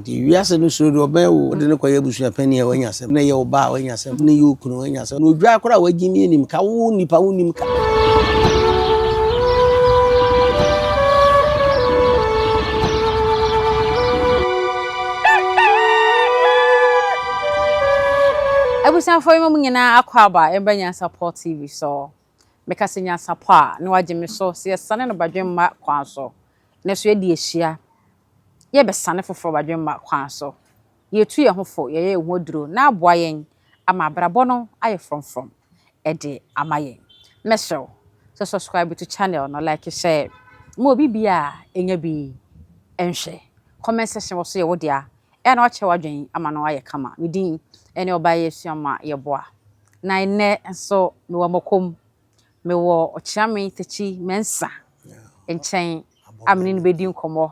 Nti wiase no suro deɛ ɔbɛn wo, wode no kɔyɛ abusua panin a wanya asɛm, na ɛyɛ wo ba a wanya asɛm, na ɛyɛ wo kunu a wanya asɛm, na odwaa koraa a wagye mi anim ka, wo nipa wonnim ka. Abusuafoɔ yi ma mo nyinaa akɔ aba ɛmba Nyansapɔ TV so. Meka sɛ Nyansapɔ a, na wagye me so sɛ yɛsane no badwemma kwan so. Nnɛ so yɛadi ahyia Yɛrebɛsane foforɔ badwemma kwan so. Yɛretu yɛn ho fo, yɛyɛ yɛn ho aduro na aboa yɛn ama abrabɔ no ayɛ frɔmfrɔm de ama yɛn. Mɛsrɛ wo sɛ subscribe to channel no, like, share ma obi biara nya bi nhwɛ. Comment section wɔ so yɛ wo dea, ɛyɛ a na wakyerɛ w'adwene ama no ayɛ kama. Me din ne Ɔbaa Yɛsuama Yɛboa. Na ɛnnɛ nso mewɔ Mɔkɔm Mewɔ Ɔkyeame Takyi Mensah nkyɛn a me ne no bɛdi nkɔmmɔ.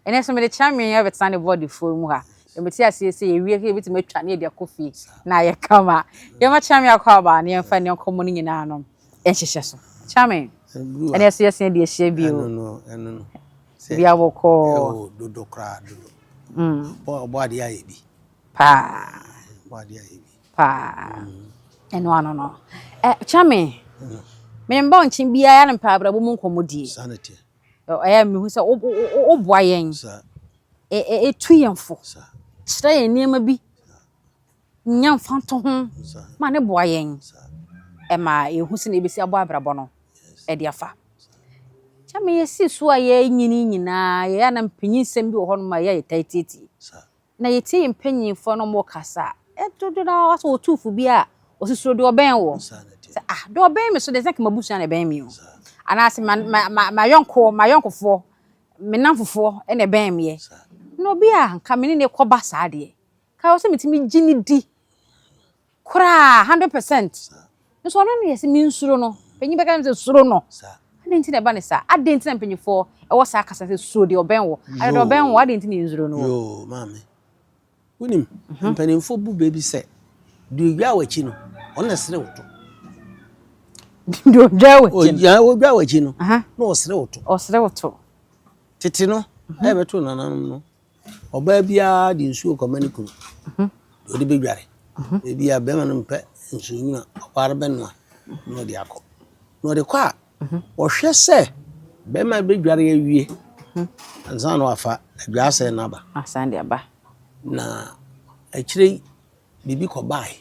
Ɛnnɛ nso mede Kyeame abɛtena ne bɔɔdefoɔ mu ha. Mete aseɛ sɛ yɛwie sɛ yɛbɛtumi atwa ne yɛde akɔ fie na ayɛ kama. Yɛma Kyeame akɔ aba na yɛmfa ne nkɔmmɔ no nyinaa no nhyehyɛ so. Kyeame, ɛnnɛ nso yɛsan adi ahyia bio. Bia bɔkɔɔ. Dodo koraa dodo. Ɔbɔ adeɛ ayɛ bi. Paa. Ɔbɔ adeɛ ayɛ bi. Paa. Ɛno ano no. Ɛ Kyame, me mba wo nkyɛn biara na mepɛ abrabɔ mu nkɔmmɔdie. Saa na ɛteɛ. Ɛyɛ mehu sɛ woboa yɛn. Saa. Ɛtu yɛn fo. Saa. Kyerɛ yɛn nneɛma bi. Saa. Nya mfantoho Saa. ma ne boa yɛn. Saa. Ɛma yɛhu sɛnea yɛbɛsi abɔ abrabɔ no Yes. ɛde afa. Kyame yɛsii so a yɛnyini nyinaa yɛyɛ a na mpanyinsɛm bi wɔ hɔnom a ɛyɛ a yɛtaa tietie. Saa. Na yɛtie yɛn mpanyimfoɔ na wɔkasa a, dodo no ara sɛ wɔtu fo bi a, wɔsi suro deɛ ɔbɛn wɔ. Sɛ ah, deɛ ɔbɛn me so deɛ sɛ nka m'abusua na ɛbɛn me o. Anaasɛ ma ma ma mayɔnko mayɔnkofoɔ, me nnamfofoɔ na ɛbɛn meɛ. Na obi a nka me ne no kɔba saa deɛ, nka ɛwɔ sɛ metumi gye no di koraa 100%. Nso ɔno na yɛse mensuro no. Panyin bɛka kyerɛ me sɛ suro no. Adɛn nti na ɛba ne saa? Adɛn nti na mpanyinfoɔ ɛwɔ saa kasa sɛ suro deɛ ɔbɛn wo? Adɛn deɛ ɔbɛn wo adɛn nti na yɛnsuro no? Yoo maame, wonim mpanimfoɔ bu bɛ bi sɛ deɛ ɔdwa w'akyi no ɔno na ɛsere wo to. Deɛ ɔdwa w'akyi no. Ɔdwa w'akyi no na ɔsere wo to. Ɔsere wo to. Tete no ɛbɛto nananom no Ɔbaa biara de nsuo kɔma ne kunu deɛ ɔde bɛdware. Ebia barima no mpɛ nsuo nwunu a, ɔbaa no bɛnoa na ɔde akɔ. Na ɔde kɔ a, ɔhwɛ sɛ barima no bɛdware awie ansa na wafa adwaasɛn no aba. Asan de aba. Na akyire yi, biribi kɔbaeɛ.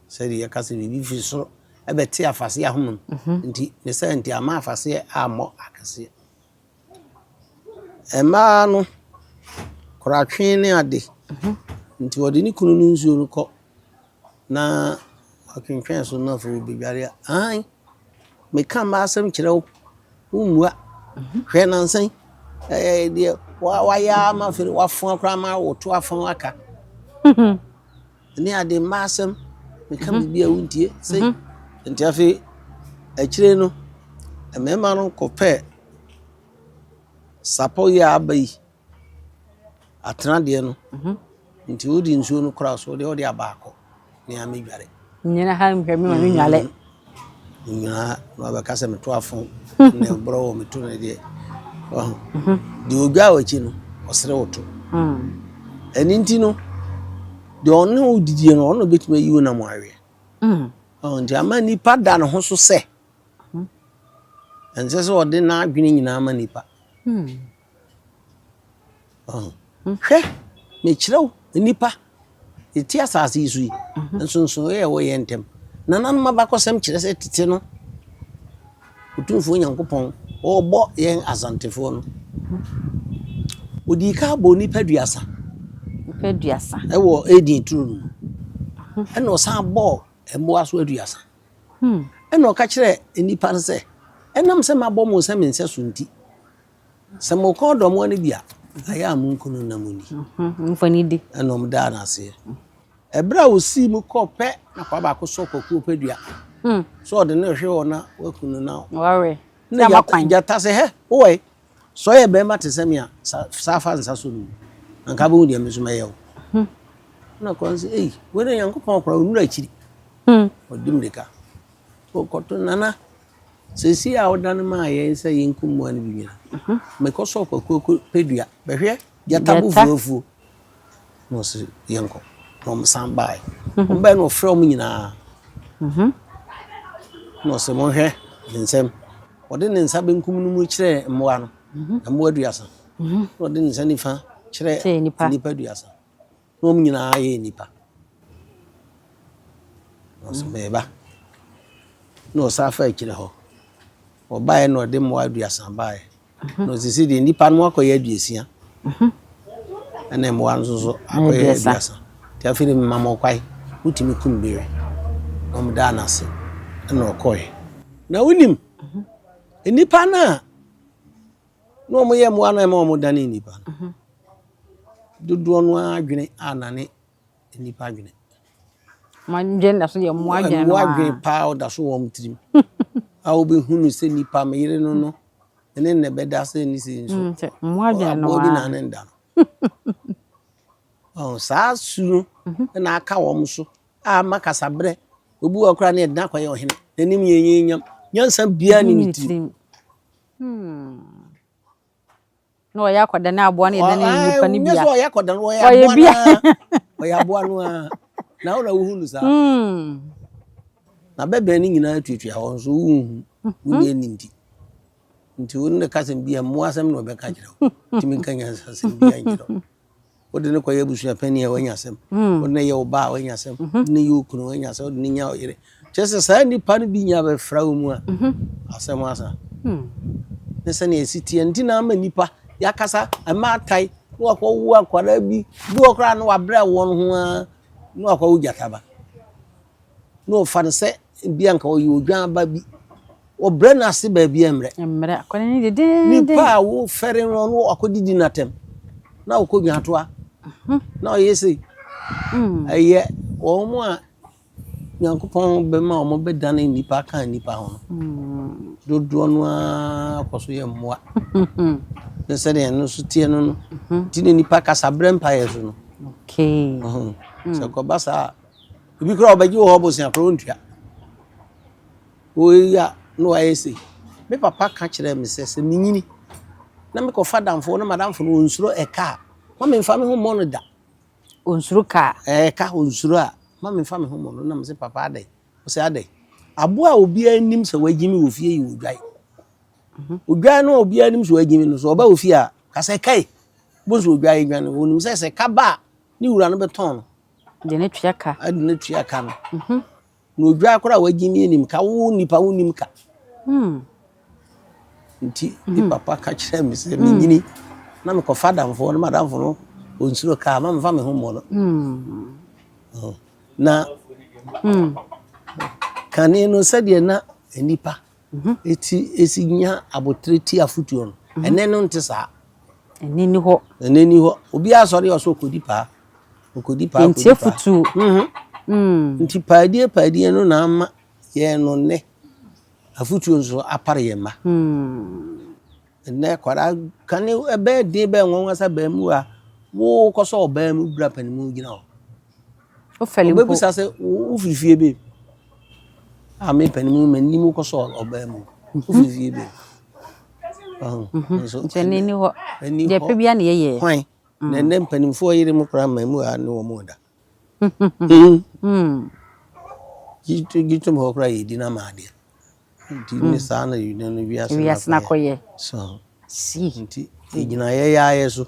Sɛdeɛ yɛka sɛ biribi firi soro bɛte afaseɛ ahoma mu nti, ne saa nti amma afaseɛ ammɔ akɛseɛ. Mmaa no, koratwe ne ade nti ɔde ne kunu no nsuo no kɔ na ɔtwentwɛn so na afei ɔbɛdware a, aane, meka mmaa asɛm kyerɛ wo, wommua. Hwɛ nnansa yi, ɛɛ deɛ wayɛ ara ma afei wafoa koraa ma woto afa aka. Ne ade mmaa asɛm, meka biribi a wontie. Sei nti afei akyire no, mmarima no kɔpɛɛ Sapɔ yi a aba yi, atena deɛ no, nti wode nsuo no kora so deɛ wode aba akɔ ne a medware. Nyina ha nhwɛ me ma me nwale. Nyina ha na wabɛka sɛ meto afo na ɛborɔ wɔ meto no deɛ. Deɛ odwa w'akyi no, ɔsere wo to. Ɛno nti no, deɛ ɔne wo didie no, ɔno na ɔbɛtumi ayi wo nam aweɛ. Nti ama nipa da ne ho so sɛ Ɛnsɛ sɛ ɔde n'adwene nyinaa ma nnipa. Hwɛ, mekyerɛ wo, nnipa, yɛte asase yi so yi, nsonsonoeɛ a ɛwɔ yɛn ntam. Nananom abakɔsɛm kyerɛ sɛ tete no, Otumfoɔ Nyankopɔn, ɔrebɔ yɛn Asantefoɔ no, ɔdii ka bɔɔ nnipa aduasa. Nnipa aduasa. Ɛwɔ Eden turo no mu. Ɛna ɔsan bɔɔ mmoa so aduasa. Ɛnna ɔka kyerɛɛ nnipa no sɛ, Ɛnam sɛ mabɔ mo sɛ me nsɛso nti, sɛ mo kɔn dɔ mmoa no bi a, ayɛ a monku no na monni. Momfa no di. Ɛnna wɔdaa no aseɛ. Ɛberɛ a ɔsii mu kɔɔ pɛ na kwaa baako sɔɔ kwakuo pɛ dua sɛ ɔde no rehwe hɔ na waku no na Wawe. Na gyata sɛ, Hɛ, wowɔ he? Sɛ ɔyɛ barima te sɛ me a, saa fa nsa sɔ no mu, na nka bɛhu deɛ me nso mɛyɛ wo. Ɛnna akoa no sɛ, Ei, wei deɛ Nyankopɔn koraa ɔnnuru akyiri. Ɔdi mmirika kɔto Nana. Seesei a wodane maa yɛn sɛ yɛnkum mmoa no bi nyina, mekɔsɔɔ kwakuo pɛ dua. Bɛhwɛ, gyata bo fuafuo. Na ɔse yɛnkɔ. Na wɔn san baeɛ. Wɔn baeɛ na ɔfrɛ wɔn nyinaa. Na ɔse monhwɛ ne nsam. Ɔde ne nsa benkum no mu kyerɛɛ mmoa no, mmoa aduasa. Na ɔde ne nsa nifa kyerɛɛ nnipa aduasa. Na wɔn nyinaa yɛɛ nnipa. Na ɔse meba. Na ɔsan fa akyire hɔ. Ɔbaeɛ na ɔde mmoa aduasa baeɛ. Na ɔsisi deɛ nnipa no akɔyɛ aduosia. Ɛna mmoa no nso so akɔyɛ aduasa. Nti afei de mema mo kwan, motumi kum bi we. Na wɔdaa no ase ɛna ɔkɔeɛ. Na wonim, nnipa no a na wɔyɛ mmoa no a ɛma wɔdane nnipa no, dodoɔ no ara adwene anane nnipa adwene. Adwene da so yɛ mmoa adwene no Mmoa adwene paa ɔda so wɔ wɔn tirim. A wobɛhu no sɛ nnipa, me yere no no, ne ne bɛda sɛ ne sei nso. Mmoa adwene no Aboa bi na ne nda no. Ɔho, saa su no na aka wɔn so a ama kasaberɛ. Obi wɔ hɔ koraa ne yɛde no akɔyɛ ɔhene. N'anim yɛ nyamnyam. Nyansa biara nni ne tirim. Na ɔyɛ akɔda ne aboa no yɛda ne nipa no Nyɛ bia. sɛ ɔyɛ akɔda no, ɔyɛ Ɔyɛ aboa bia. no ara. Ɔyɛ aboa no ara. Na wo na wohu no saa. Na bɛbɛn no nyinaa tuatua hɔ nso wonhu. Wo deɛ nni nti. Nti wo ne kasɛm bi a mmoa asɛm na ɔbɛka kyerɛ wo. Ntumi nka nyansasɛm biara nkyerɛ wo. Wode no kɔyɛ abusua panin a wanya asɛm. Wode no yɛ wo ba a wanya asɛm. Wode no yɛ okunu a wanya asɛm. Wode no nya ɔyere. Kyerɛ sɛ saa nnipa no bi nya bɛfra wo mu a, asɛm asa. Ne sɛnea ɛsi teɛ nti na ama nnipa yɛakasa mmaatae na wakɔwo akwadaa bi bi wɔ koraa na wabrɛ wɔn ho ara na wakɔwo gyataba. Na ɔfa no sɛ bi anka ɔyɛ odwan ba bi. Ɔbrɛ no ase baabi a mmerɛ. Mmerɛ akwadaa no dedeenden. Nipa a wofɛre no no akɔdidi n'atɛm na ɔkɔ dwatoa na ɔyɛ sei. Ɛyɛ wɔn a Nyankopɔn bɛma wɔn bɛdane nnipa aka nnipa ho no. Dodoɔ no ara kɔ so yɛ mmoa. Ne sɛdeɛ ɛno nso teɛ no no. Nti na nipa kasa berɛ mpaeɛ so no. Okay. Sɛ kɔba saa a, ebi koraa ɔbɛgye wɔ hɔ bosea koraa ɔntua. Wei a na wayɛ sei. Me papa ka kyerɛɛ me sɛ sɛ menyini na mekɔfa damfo na madamfo no ɔnsuro ɛka a, ma memfa me ho mmɔ no da. Ɔnsuro ka a? Ɛka ɔnsuro a, ma memfa me ho mmɔ no. Na mese papa adɛn? Ɔsɛ adɛn? Aboa a obiara nim sɛ wagyi me wɔ fie yɛ odwan. Odwan no a obiara nim sɛ wagyi me no, sɛ ɔba wɔ fie a, ka sɛ ɛka yi. Bohu sɛ odwan dwane. Ɔnim sɛ sɛ ka ba a, ne wura no bɛtɔn no. De no tua ka. De no tua ka no. Na odwa koraa a wagye mi anim ka, wo nipa wonim ka. Nti me papa ka kyerɛɛ me sɛ menyini na mekɔfa adamfoɔ no madamfo no ɔnsuro kaa ma memfa me ho mmɔ no. Na kane no sɛdeɛ na nnipa ti si nya aboterɛ ti afotuo no, ɛnɛ no nte saa. Ɛnɛ ni hɔ. Ɛnɛ ni hɔ. Obiara sɔre a ɔsɛ ɔkɔdi paa. Ɔkɔdi paa Yɛntie kɔdi paa. afotuo. Nti paadie paadie no na ama yɛn no nnɛ afotuo nso apare yɛn mma. Ɛnɛ akwadaa kane ɛbɛyɛ den bɛyɛ nwanwa sɛ abaamuwa wokɔ sɛ ɔbaa mu bra panimu gyina hɔ. Wofɛle mpo. Ɔbɛbisa sɛ wofiri fie bɛn? A me panimu m'anim wokɔ sɛ ɔbaa mu wofiri fie bɛn? Nso ɛnɛ ni hɔ. Deɛ pɛ bia na yɛyɛ. Hwan? Na ɛnɛ mpanimfoɔ yere mu koraa mmamu a ne wɔn da. Gye tom hɔ koraa yɛdi no ama adeɛ. Nti ne saa na no wiase no akɔyɛ. So nti ɛgyina yɛyɛ ayɛ so.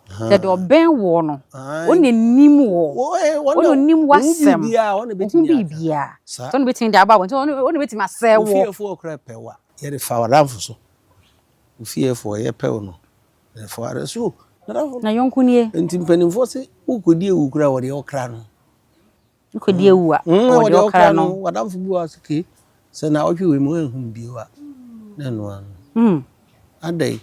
Sɛ deɛ ɔbɛn woɔ no, ɔna nim woɔ, ɔna ɔnim w'asɛm, ɔhu biribiara. Sɛ ɔna bɛtumi de aba abɔnten, ɔna bɛtumi asɛe woɔ. Wo fiefoɔ koraa pɛ wo a, yɛde fa w'adamfo so. Wo fiefoɔ yɛpɛ wo no, yɛde fa w'adamfo so. Na yɔnko nie. Nti mpanimfoɔ se wokɔdi awu koraa wɔde ɔkra no. Wokɔdi awu a, wɔde ɔkra no. W'adamfo bi wɔ hɔ a ke sɛ naawɔtwe wei mu anhu me bio a, na ɛno ara no. Adɛn?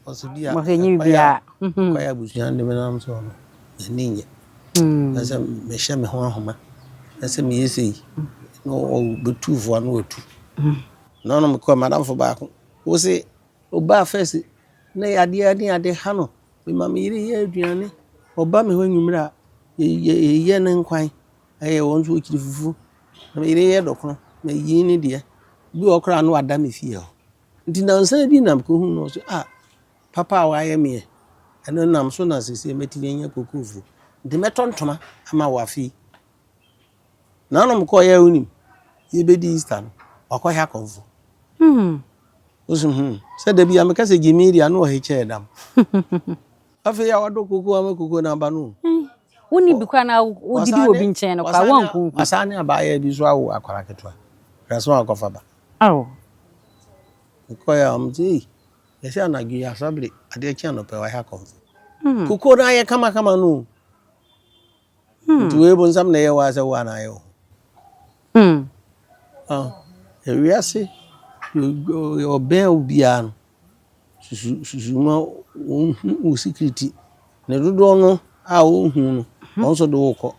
Ɔse bi a ɛkwan a abusua no de me nam soɔ no, m'ani nnye. Ɛsɛ sɛ mehyɛ me ho ahoma. Ɛsɛ sɛ meyɛ sei. Na ɔbɛtu fo a na watu. Na ɔno mekɔɔ m'adamfo baako. Wo se ɔbaa first na yadeɛ ne ade ha no. Mema me yere yɛ aduane. Ɔba me hɔ anwummerɛ a, yɛyɛ ne nkwan. Ɛyɛ wɔn nso wɔkyiri fufuo. Na me yere yɛ dɔkono. Mayi ne deɛ. Bi wɔ hɔ koraa a na wada me fie hɔ. Nti nnansa bi na mekɔhuu no ɔse ah papa a wayɛ meɛ. Ɛno nam so na seesei matumi anya kokofuo. Nti mɛtɔ ntoma ama wo afe yi. Nanom kɔeɛ a wonim, yɛbɛdi Easter no, wakɔhwɛ akɔmfo. Wosi hmm, sɛ da bi a meka sɛ Gyimii deɛ ano ɔhe kyɛɛ dam. Afei a wadɔ koko ama koko no aba no. Wonni bi koraa na wodidi wɔ obi nkyɛn no koraa woanku ho. Wasan ne abaayewa bi nso awo akwadaa ketewa. Hwɛ asɛm a wakɔfa ba. Ao. Mekɔeɛ a wɔn sɛ ei, yɛsɛ anadwo yi asabere adeɛ kye anɔpa yi wahwɛ akɔmfo. Koko no ayɛ kamakama no o. Nti wei bonsam na ɛyɛ wo ara sɛ wo ara na ayɛ wo ho. Ah, ewiase ɔbɛn wo biara no, susu susu ma wɔnhu wo sikiriti. Ne dodoɔ no a wɔnhu no, wɔn nso de wo kɔ.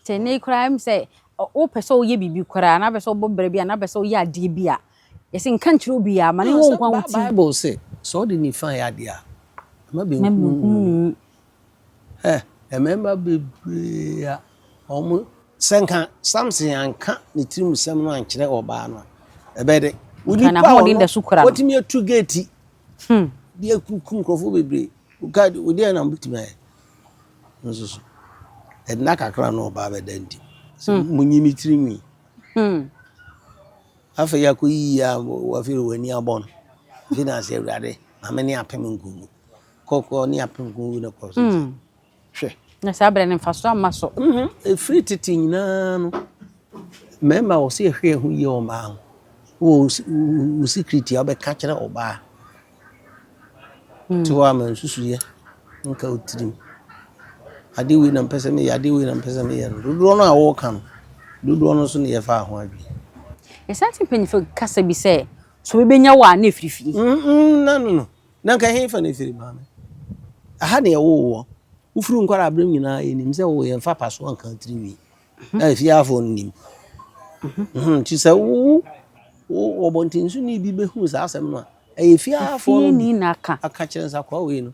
Sɛ nnɛ yi koraa sɛ wopɛ sɛ woyɛ biribi koraa anaa wopɛ sɛ wobɔ bra bi anaa wopɛ sɛ woyɛ adeɛ bi a, yɛsɛ nka nkyerɛ obiara ma ne wɔ nkwa wo ti. Bible se sɛ wode nifa yɛ adeɛ a, mma benkum nhu. Ɛ, mmarima bebree a wɔn. Sɛ nka Samson anka ne tirimsɛm no ankyerɛ ɔbaa no a, ɛbɛyɛ dɛ. Nka n'ahoɔden da so kura no. Watumi atu geeti de akunkum nkurɔfoɔ bebree. Woka wodeɛ na wobɛtumi ayɛ. Nso so, ɛnna kakra na ɔbaa bɛda nti, sɛ monyi me tiri nwi. Afei akɔyiyi a afei w'ani abɔ no. Afei na asɛ Awurade, ma me ne apem nkogu. Kɔkɔɔ ne apem nkogu na kɔ so. Hwɛ. Na saa berɛ no mfasoɔ amma so. Ɛfiri tete nyinaa no, mmarima wɔ sɛ yɛhwɛ yɛn ho yie wɔ mmaa ho. Wɔ wo secret a wobɛka kyerɛ ɔbaa. Te hɔ a ma nsusuyɛ nka wo tirim. Adeɛ wei na mpɛ sɛ meyɛ, adeɛ wei na mpɛ sɛ meyɛ no. Dodoɔ no a wɔreka no, dodoɔ no nso na yɛfaa ho adwene. Yɛsan te mpanyinfoɔ kasa bi sɛ, sɛ obi bɛnya wo a na ɛfiri fie. Na no no. Na nka ɛhefa na ɛfiri maame? Aha na yɛwoo woɔ. Wofiri nkwadaa berɛ nyinaa yɛnim sɛ wo yɛmfa pasoɔ nka wo tiri nwi. Na efieafoɔ no nim. Nti sɛ wo wo ɔbɔntensoni bi bɛhunu saa asɛm no a, ɛyɛ fieafoɔ no bi na aka. Aka kyerɛ no sɛ akoa wei no,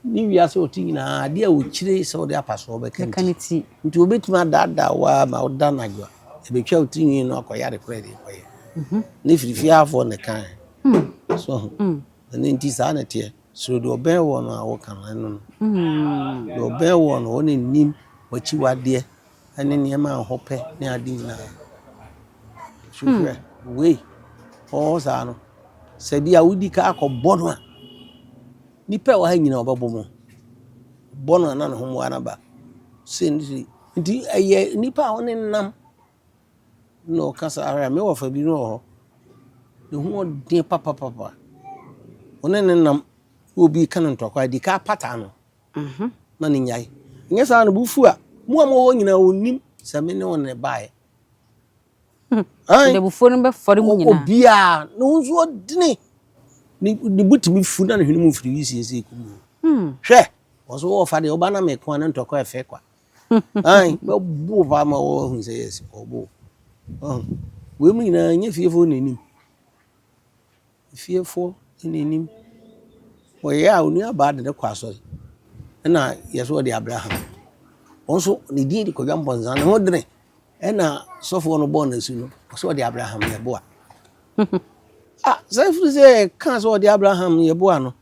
ne wiase ɔte nyinaa adeɛ a ɔkyire sɛ wode apasoɔ bɛka ne ti. Nti wɔbɛtumi adaadaa wo ara ma woda anadwo a, ɛbɛtwa wo tiri nwi no akɔyɛ ade korɔ ɛde kɔyɛ. Ne firi fieafoɔ na ɛkaeɛ. So ho. Ɛno nti saa na ɛteɛ. Suro deɛ ɔbɛn woɔ no a woka no ɛno no. Deɛ ɔbɛn woɔ no, ɔno nim w'akyiwadeɛ ne nneɛma a ho pɛ ne ade nyinaa. So hwɛ wei ɔwɔ saa no, sɛ bi a wodi ka akɔbɔ no a, nipa a ɛwɔ ha nyinaa ɔbɛbɔ mu. Bɔ no a na ne ho mmoa no aba. Sei ne sei. Nti ɛyɛ nipa a ɔne nam na ɔka saa ahwɛ a me wɔfa bi no wɔ hɔ. Ne ho ɔden papapapa. Ɔne ne nam na obi ka no ntɔkwa di ka pata no. Na ne nyae. Nyɛ saa no bo fu a, mo a mowɔ hɔ nyinaa ɔnnim sɛ me ne wo na ɛbaeɛ. Ɔde abufuo no bɛfɔre mu nyinaa. Obiara ne ho nso ɔdene. Ne bo tumi fu na ne hwene mu firi siesie kum no. Hwɛ, wɔ so wɔfa deɛ ɔba na meko a ne ntɔkwa ɛfɛ kwa. Ae, bɛbo paa ma wɔahu sɛ yes, ɔbo. Wei mu nyinaa nyɛ fiefoɔ na anim. Fiefoɔ na anim. Wɔyɛ a onua baa de ne kɔ asɔre. Ɛna yɛ so ɔde Abraham. Wɔn nso ne din de Kwadwo Amponsah ne ho dene. Ɛna sɔfoɔ no bɔɔ n'asu no, ɔsɛ ɔde Abraham yɛ boa. Ah, sɛ firi sɛ ka sɛ ɔde Abraham yɛ boa no,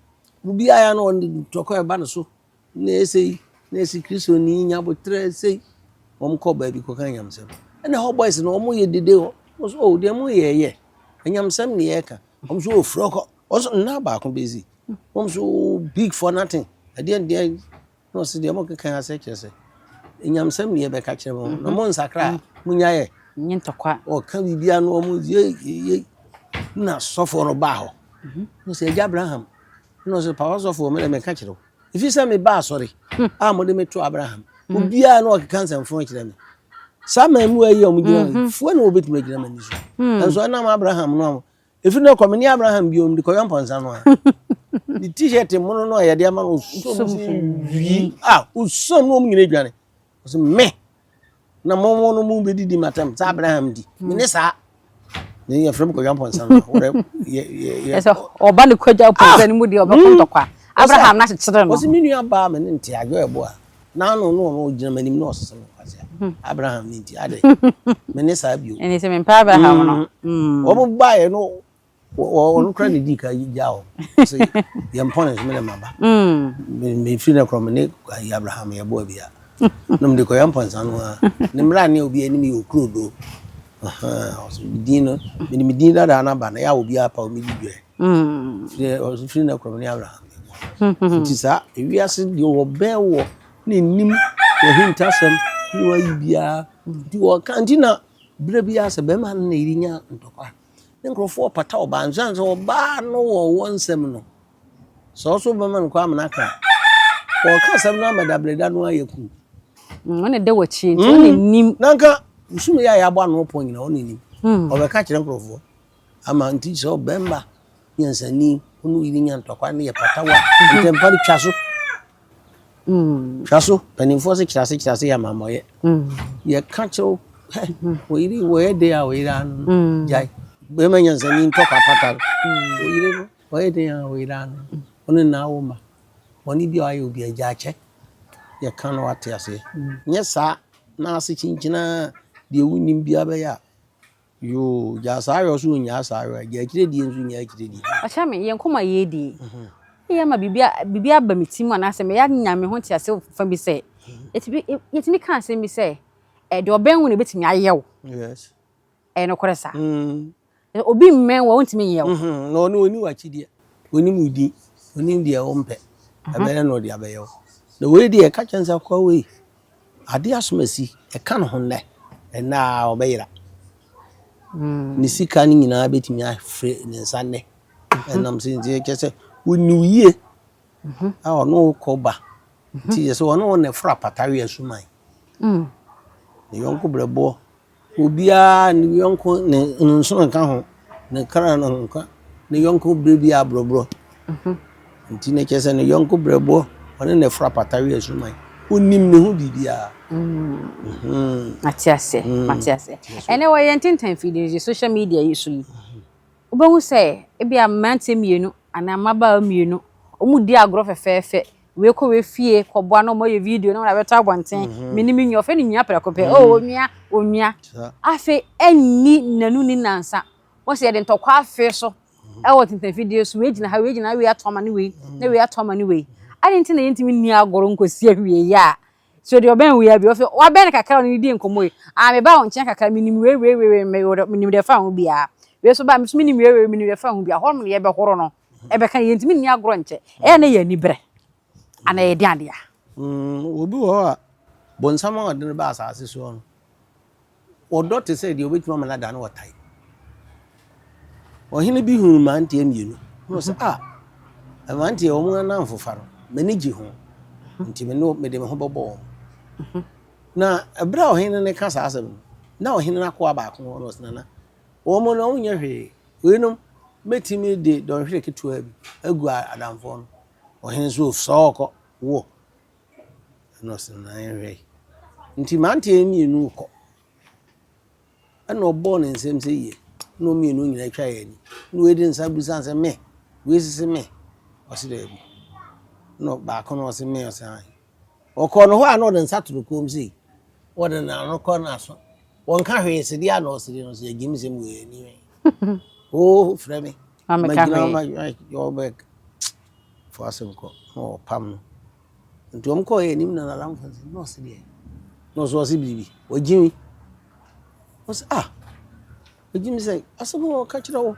obiara na ɔde ntɔkwa ɛba ne so. Na ɛsei, na ɛsi Kristoni nya abotrɛ sei. Wɔn kɔ baabi kɔka nyamsɛm. Ɛna hɔ boys no wɔn yɛ dede hɔ. Wɔn so oh deɛ mo yɛ yɛ. Nyamsɛm ne yɛka. Wɔn so ofura kɔ. Wɔn so nna baako bɛsi. Wɔn so oh big for nothing. Ɛdeɛ deɛ na ɔsi deɛ mo keka ase kyerɛ sɛ nyamsɛm ne yɛbɛka kyerɛ mo. Na mo nsakra a mo nya yɛ. Nye ntɔkwa. Ɔka biribiara no wɔn ye ye. Na sɔfoɔ no baa hɔ. Ɔsɛ agya Abraham. Na ɔsɛ papa sɔfoɔ me deɛ meka kyerɛ wo. Ɛfiri sɛ meba asɔre a mode me to Abraham, obiara na ɔkeka nsɛmfo kyerɛ me. Saa mmaamua yi a wɔgyina mm fua na wɔbɛtumi agyina m'ani so. Nanso ɛnam Abraham no a ɛfiri no kɔ me ne Abraham bio mede kɔyɔ mpɔnsa no a ne t-shirt mono no a yɛde ama no ɔsɔ mu wie a ɔsɔ mu wɔn nyina adwane. Ɔsɛ me na mo mo no mo bɛdidi matam sɛ Abraham di me ne saa ne yɛfrɛ m kwadwa mpɔnsa no worɛ yɛ sɛ ɔba ne kwadwa mpɔnsa no mu deɛ ɔbɛkɔ ntɔkwa Abraham na kyekyere no ɔsɛ me nua baa me ne nte adwo ɛbo a n'ano no ɔno ɔgyina m'anim na ɔsese me kwasea Abraham ne nti adɛ me ne saa bio ɛne sɛ mempɛ Abraham no wɔn baeɛ no. Ɔno koraa na ɛdii kan gyaa wɔn. Sɛ yɛn mpɔne so me na maba. Mefiri no korɔ me ne Abraham yɛbɔɔ bia. Na mede kɔyɛ mpɔnsa no ara. Ne mmara ne obi anim yɛ okuro do. Din no, mede me din dada no aba na yɛ a obiara pa omi di dwɛ. Firi no korɔ me ne Abraham yɛbɔ. Nti saa ewiase deɛ wɔbɛn wɔ ne nim wɔhintasɛm ne wɔayi biara. Nti wɔka nti na berɛ biara sɛ bɛrima no na yere nya ntɔkwa. Ne nkurɔfoɔ pata ɔbaa no sane sɛ ɔbaa no wɔ wɔ nsɛm no sɛ ɔso bɛma no kɔ amena ka ɔka asɛm no ama dabrɛda no ayɛ ku ɔne da w'akyi nti ɔne nim na nka sum yɛ a yɛabɔ ano pɔn nyina ɔne nim ɔbɛka kyerɛ nkurɔfoɔ ama nti sɛ ɔbɛmba nyansani ɔne wo yere nya ntɔkwa ne yɛ pata wa ntɛmpa no twa so Twa so, mpanimfoɔ se kyerɛ ase kyerɛ ase yɛ amammɔyɛ. Yɛka kyerɛ wo, hɛ, wo yere wɔyɛ den a wo yere ano no, gyae. Bɛrima nyansani ntɔ kwapata no, wo yere no, wɔyɛ den a wo yere ano no, wo ne no awo mma. Bɔne bi a wayɛ obi a, gyaa kyɛ. Yɛka na wate aseɛ. Nyɛ saa na ase kyinkyin ara deɛ wonnim biara bɛyɛ a, Yoo, gyaa saa yɔ so nnyaa saa yɔ, gyaa akyire die nso nnyaa akyire die. Ɔkyerɛ me, yɛn nkɔmmɔ a yɛredi yi, woyɛ ama biribi a biribi aba me ti mu anaasɛ meyɛ anya me ho ntease fa bi sɛ, yɛtumi yɛtumi ka asɛm bi sɛ, ɛ deɛ ɔbɛn wo na ebɛtumi ayɛ wo. Yes. Ɛyɛ nokorɛ saa? Obi mmɛn wo a ɔntumi nyɛ wo. Na ɔno ɔni w'akyideɛ, ɔnim wo din, ɔnim deɛ wompɛ, ɛbɛyɛ na ɔde abɛyɛ wo. Na wei deɛ, ka kyerɛ no sɛ akoa wei, Ade asomasi, ɛka ne ho nnɛ, ɛnnɛ ara ɔbɛyera. Ne sika no nyinaa bɛtumi afiri ne nsa nnɛ. Ɛnam sɛ nti kyerɛ sɛ ɔni wo yie a ɔne wo kɔ ba. Nti yɛ sɛ ɔne wo na ɛforo apata we asuman. Ne yɔnko brɛboɔ Obiara ne yɔnko ne ne nsono nka ho, ne kra no nka ne yɔnko berɛ biara borɔborɔ. Nti na kyerɛ sɛ ne yɔnko berɛboɔ, ɔne no fra pata we asuman. Ɔnim ne ho biribiara. Mate aseɛ, mate aseɛ. Ɛnɛ wɔ yɛn ntentan mfidie yi, social media yi so yi, Wobɛhu sɛ ebia mmeranteɛ mmienu anaa mmabaawa mmienu, wɔredi agorɔ fɛfɛɛfɛ. Wei kɔ wei fie kɔboa na wɔayɛ video na wɔde abɛto abɔnten. Me ne me nua, wɔfrɛ no nua prɛko pɛ. Oh, onua, onua. Afei ɛnni nnanu ne nnansa, wɔn sɛ yɛde ntɔkwa afe so ɛwɔ tentanfidie so. Wei gyina ha, wei gyina ha, wei ato ama ne wei, na wei ato ama ne wei. Adɛn nti na yɛntumi nni agorɔ nkɔsi awieeɛ a So deɛ ɔbɛn wo yi abi ɔfɛ wabɛn no kakra ɔne no di nkɔmmɔ yi ah meba wo nkyɛn kakra menim wei wei wei wei menim deɛ ɛfa ho biara wei nso ba me nso menim wei wei menim deɛ ɛfa ho biara hɔ nom na yɛbɛhoro no ɛbɛka yɛntumi nni agorɔ nkyɛ ɛyɛ na yɛ anibrɛ anaa yɛ den adeɛ a. Obi wɔ hɔ a bonsam a ɔde no ba asase soɔ no Ɔdɔ te sɛ deɛ ɔbɛtumi ama no adane ɔtan. Ɔhene bi hunu mmeranteɛ mmienu na ɔsɛ a ah, mmeranteɛ wɔn anamfofa no m'ani gye ho nti me ne mede me ho bɛbɔ wɔn. Na ɛberɛ a ɔhene no ka saa asɛm no na ɔhene no akoa baako hɔ na ɔsɛ nana wɔn no wɔn nyɛ hwee weinom mɛtumi de dɔnhwere ketewa bi agu adamfoɔ no ɔhene nso sɔɔ kɔ wɔ Ɛna ɔse na yɛnhwɛ. Nti mmeranteɛ mmienu rekɔ. Ɛna ɔbɔɔ ne nsam sɛ yie. Ɛna wɔn mmienu nyinaa atwa yɛn ani. Ɛna wei de ne nsa bisa sɛ me, wei sese me. Ɔse daabi. Ɛna baako no ɔse me, ɔse ae. Ɔkɔɔ no hɔ a na ɔde nsa to ne kɔn mu sei. Wɔde n'ano kɔ n'aso. Wɔnka hwee sedeɛ a na ɔsere no sɛ agyim sɛm wei ani wɛn. Oo frɛ me. Magyina ma ɔbɛ fo asɛm kɔ na ɔpam no. Nti wɔn kɔɔ yɛ anim na n'adamfo no sɛ nɔɔse deɛ na ɔso ɔse biribi wagye mi ɔse ah wagye mi sɛ asɛm a ɔka kyerɛ wo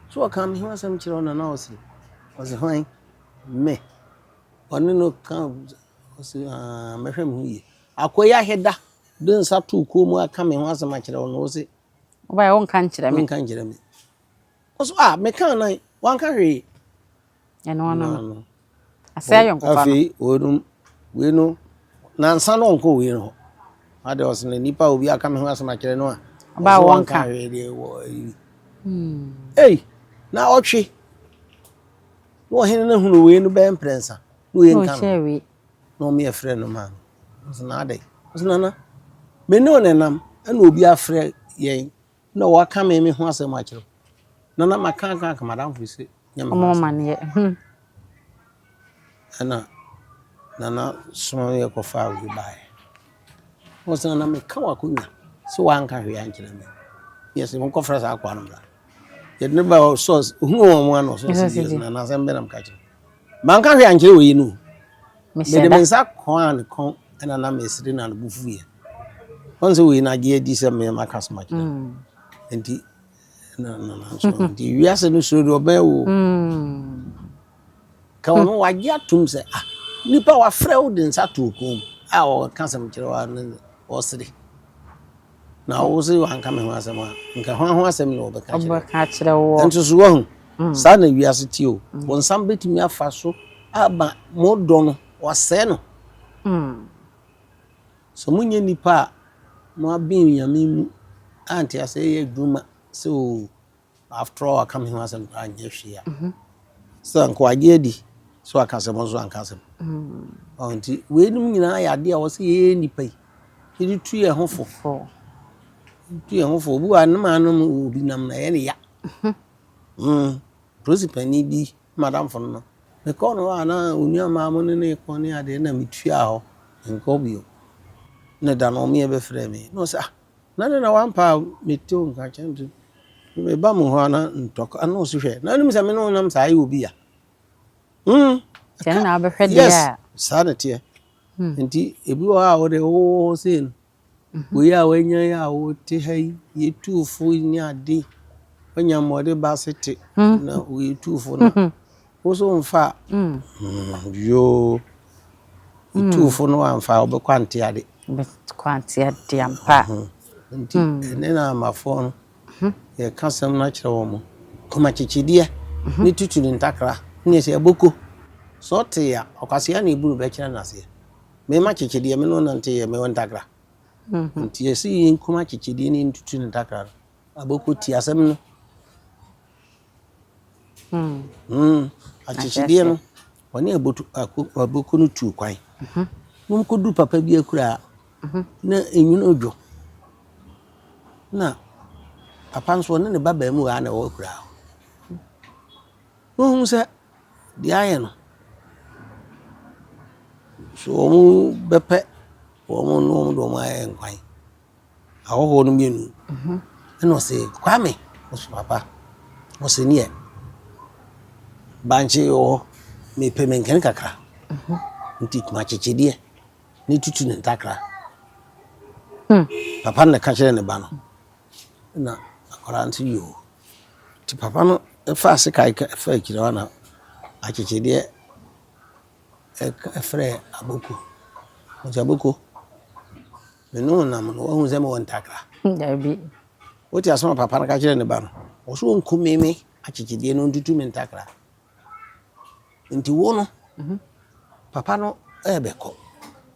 so ɔka me ho asɛm kyerɛ wo na na ɔse ɔse hwan me ɔne no ka ɔse ah mɛhwɛ me ho yie akɔ yi ahwɛ da de nsa too kɔn mu aka me ho asɛm akyerɛ wo na ɔse wobaeɛ wonka nkyerɛ me wonka nkyerɛ me ɔse ah meka nan wanka hwee Ɛno ano no. Asɛ ayɔnkofa no. Afei weinom wei no nansa no ɔnkɔ wei no hɔ. Ade ɔsɛ na nipa obi aka me ho asɛm akyerɛ no a. Ɔba ɔsɛ wɔnka. wanka hwee deɛ wɔ ayi. Ei na ɔtwe. Na ɔhene no hunu wei no bɛyɛ mprɛnsa. Na wei nka no. Na ɔmo yɛ frɛ no maa no. Ɔsɛ na adɛn. Ɔsɛ nana me ne wo na ɛnam ɛna obi afrɛ yɛn na waka me me ho asɛm akyerɛ wo. Nana maka aka aka madamfo yi sɛ nyɛ me ho asɛm. Ɛna Nana soma me kɔfaa wei baeɛ. Ɔsɛ Nana meka w'akonnwa sɛ woanka hwee ankyerɛ me. Yɛ sɛ monkɔfrɛ saa akoa no mmra. Yɛde no ba ɔsɔs ohun wɔn ano ɔsɔs di na n'asɛm bɛ na mka kyerɛ. Manka hwee ankyerɛ wɔ yi no. Mede me nsa kɔn a ne kɔn ɛna na mesere na ne bo fuiɛ. Wɔn sɛ wei na agye adi sɛ me maka so makyerɛ. Nti na na na nso nti wiase no suro deɛ ɔbɛn wo. Ka ɔno wagye atom sɛ ah nipa wafrɛ wo de nsa to kɔn mu a ɔka asɛm kyerɛ wa ne ɔsere. Na wo se wanka me ho asɛm a nka ho ho asɛm na ɔbɛka kyerɛ. Ɔbɛka kyerɛ wo. Nso so wahu. Saa na wiase te o. Bonsam bɛtumi afa so aba mo dɔ no wasɛe no. Sɛ monyɛ nnipa a moaben Nyame mu a nteaseɛ yɛ adwuma sɛ o after all aka me ho asɛm koraa nyɛ hwee a sɛ anka wagye adi sɛ waka asɛm nso anka asɛm. Ɔho nti weinom nyinaa yɛ adeɛ a wɔ sɛ yɛyɛ nnipa yi yɛde tu yɛn ho fo. Tu yɛn ho fo. Obi wɔ a ne maa nom obi nam na ɛyɛ ne ya. Polisi panin bi madamfo no no mekɔɔ no hɔ a na onua maa mo ne ne kɔ ne adeɛ na metua hɔ nkɔ bio. Ne da no ɔmo yɛ bɛfrɛ me na ɔsɛ ah na ne na wampa a mete wo nka kyerɛ me sɛ meba mo hɔ a na ntɔkwa na ɔso hwɛ na anim sɛ me ne wo nam saa yɛ obi a. Kyɛn na wabɛhwɛ deɛ Yes, a. saa na teɛ. Nti ebi wɔ hɔ a wode wowɔ hɔ sei no wei a wanya yi a wote ha yi yɛtu fo ne ade wanya mmɔde ba se te na yɛtu fo no wo so mfa a yoo yɛtu fo no wamfa a wobɛkɔ ante ade. Bɛkɔ ante ade ampa. Nti ɛne na amafoɔ no yɛka asɛm no akyerɛ wɔn mo kɔma kyekyedeɛ ne tutu ne ntakra ne yɛ sɛ ɛbɔko sɛ ɔte a ɔkwasea na eburu bɛkyerɛ n'aseɛ mema kyekyedeɛ me ne wo nante yɛ mewɔ ntakra nti yɛsɛ yɛnkuma kyekyedeɛ ne ntutu ne ntakra no abɔko ti asɛm no. Akyekyedeɛ no ɔne abɔko no tuu kwan na wɔkɔduru papa bi akuraa na enwunu odwo na papa nso ɔne ne ba baamu a na ɛwɔ akuraa hɔ. Na ohun sɛ deɛ ayɛ no so wɔn bɛpɛ wɔn ne wɔn de wɔn ayɛ nkwan ahɔhoɔ no mmienu ɛna ɔsɛ Kwame ɔsɛ papa ɔsɛ neɛ bankye wɔ hɔ mepɛ menkɛne kakra nti kuma kyekyedeɛ ne tutu ne ntakra. Papa no na ka kyerɛ ne ba no na akwadaa no nso yoo nti papa no fa sekan fa akyire hɔ na akyekyedeɛ ɛfrɛ aboko ɔsɛ aboko me ne wo nam no wahu sɛ mewɔ ntakra. Dabi. Wote asɛm a papa no ka kyerɛ ne ba no ɔsɛ ɔnku me me akyekyedeɛ no ntutu me ntakra nti wo no papa no ɛɛbɛkɔ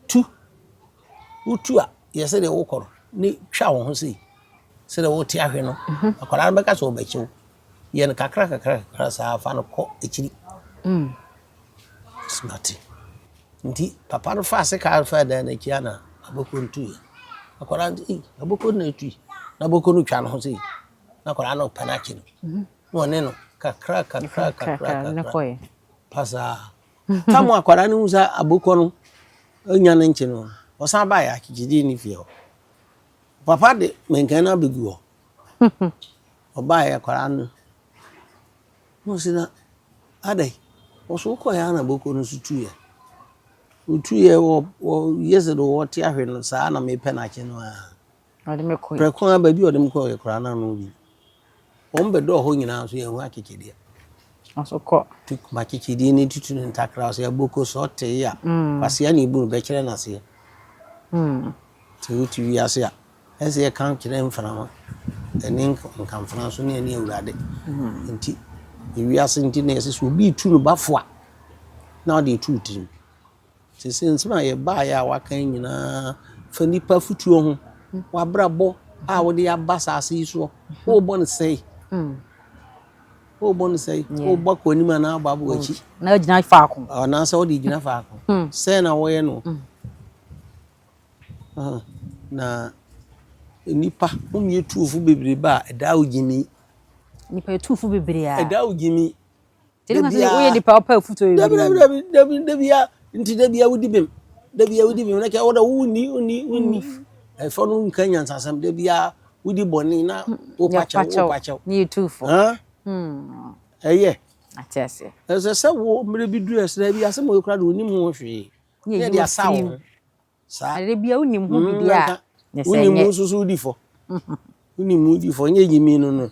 tu wotu a yɛ sɛdeɛ wokɔ no ne twa wo ho sei sɛdeɛ wote ahwe no akwadaa no bɛka sɛ ɔbɛkye wo yɛ no kakra kakra kakra saa fa no kɔ akyiri smart nti papa no fa sekan fa dan n'akyi ana aboko ntuiɛ akwadaa no ei aboko na etui na aboko no twa ne ho sei na akwadaa no pɛ n'akyi no na ɔne no kakra kakra kakra Ne kakra kɔɛ. pasaa tam akwadaa no hu sɛ aboko no anya ne nkye no ɔsan baeɛ akyekyedeɛ ne fie hɔ papa de menkan no abɛgu hɔ ɔbaeɛ akwadaa no na ɔsi na adɛn ɔso wokɔeɛ a na aboko no so tuiɛ otuiɛ wɔ wɔ yɛ sɛ de wɔte ahwe no saa na mepɛ n'akyi no a Ɔde me kɔɛ. prɛko a baabi a ɔde me kɔɔ yɛ koraa na ano bi wɔn bɛdɔɔ hɔ nyinaa nso yɛn ho akyekyedeɛ Ɔso kɔ. tu kuma kyekyedeɛ ne tutu ne ntakra sɛ aboko sɛ ɔte yi a kwasea na ebu no bɛkyerɛ n'aseɛ nti wote wiase a ɛsɛ yɛka kyerɛ mframa ɛne nkamfra nso ne ɛne awurade nti ewiase nti na yɛsɛ sɛ obi tu no bafo a na ɔde etu tirim sese nsɛm a yɛbaeɛ a waka yi nyinaa fa nipa futuo ho wabrabɔ a wode aba asase yi soɔ wobɔ no sɛe wobɔ no sɛe wobɔ kɔ anim anaa wobɔ abɔ akyi Na gyina faako. anaasɛ wode gyina faako sɛn na wɔyɛ no. Na nipa womyɛ tuofo bebrebe a ɛdaa wo gyimi. Nipa etuufo bebree a. Ɛdaa wo gyimi. Kyerɛ sɛ woyɛ nipa wopɛ afutuo dabi bebree. Dabi dabi dabi dabi a nti dabi a wodi bem dabi a wodi bem na kyerɛ wɔde wonni wonni wonni ɛfɔ no nka nyansasɛm dabi a wodi bɔne na wopa kyɛw wopa kyɛw. Ne yɛ tuufo. Huh? Ɛyɛ. Ate aseɛ. Ɛsɛ sɛ wo mmerɛ bi duru ɛsrɛ bi asɛm wei koraa de onim ho hwee. Ne Ne yɛyi yɛde wo asa wo firi mu. ho. Saa. Adeɛ bia wonim ho bi deɛ a, Nanka ne sɛ wonim nyɛ. ho nso so wodi fɔ. Wonim ho di fɔ, nyɛ gyimi no no.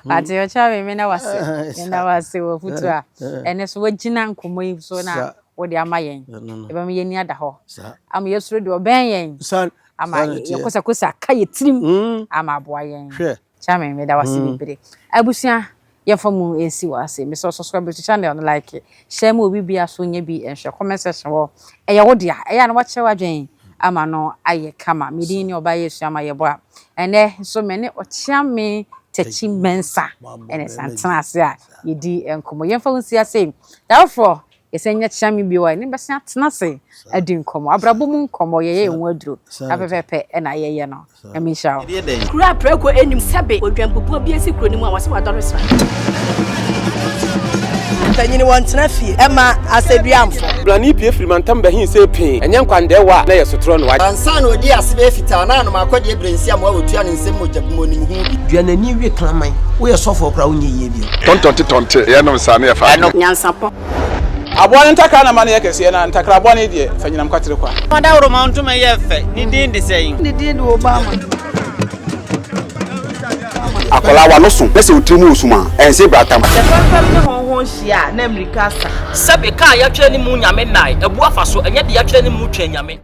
Ate ɔkyɛ me mena wase. Mena wase wɔ futu a. Ɛne so wagyina nkɔmmɔ yi so na wode ama yɛn. Ɛno no. Ɛbɛma yɛni ada hɔ. Saa. Ama yɛsuro deɛ ɔbɛn yɛn. Saa Ama saa na ɛteɛ. yɛkosakosa ka yɛ tirim. Ama aboa yɛn. Hwɛ. Kyame meda wase bebree. Abusua yɛmfa mu nsi wɔ ase. Mesɛ subscribe to channel no like. Share ma obi bia so nyɛ bi nhwɛ comment section hɔ. Ɛyɛ wo dea. Ɛyɛ a na wakyerɛ w'adwen ama no ayɛ kama. Medin ne ɔbaa Yesu ama yɛbɔ a. Ɛnɛ nso me ne Ɔkyeame Takyi Mensah ɛne santena ase a yɛdi nkɔmmɔ. Yɛmfa wo nsi ase. Dawofoɔ yɛsɛ nyɛ Kyeame bio a ɛne bɛsen atena ase adi nkɔmmɔ. Abrabɔ mu nkɔmmɔ yɛyɛ ɛho aduro. Apɛpɛpɛ ɛna yɛyɛ no. Nyame nhyira wo. Kuro a prɛko anim sɛbe odwampupuo bi asi kuro no mu a wɔsɛ wadɔre sra. Mpanyini wɔntena fie ɛma asɛduamfo. Blani pie firi mantam bɛhin sɛ pii ɛnyɛ nkwandɛɛwa a na yɛ sotorɔ no wa. Ansa na ɔdi ase bɛyɛ fitaa na anom akɔdeɛ berɛ nsi amoa wɔtua ne nsɛm mogya bi mu onim ho bi. Duanani wie kraman, woyɛ sɔfoɔ koraa wonyɛ yie bio. Tɔntɔnte tɔnte yɛnom saa ne yɛfa. Ɛno nyansapɔ. Aboa no ntakra na ma no yɛ kɛseɛ na ntakra bɔne deɛ fa nyinam kwatere kwa. Ɔdawuroma ntoma yɛ fɛ ne din de sɛn. Ne din de Obama. Akwadaa wa no so na sɛ otiri mu osum a ɛnse bratam. Sɛ fɛmfɛm ne hɔnhɔn hyia a na mmirika asa. Sɛbe kaa yɛatwerɛ ne mu nyame nnae abu afa so ɛnyɛ de yɛatwerɛ ne mu twɛn nyame.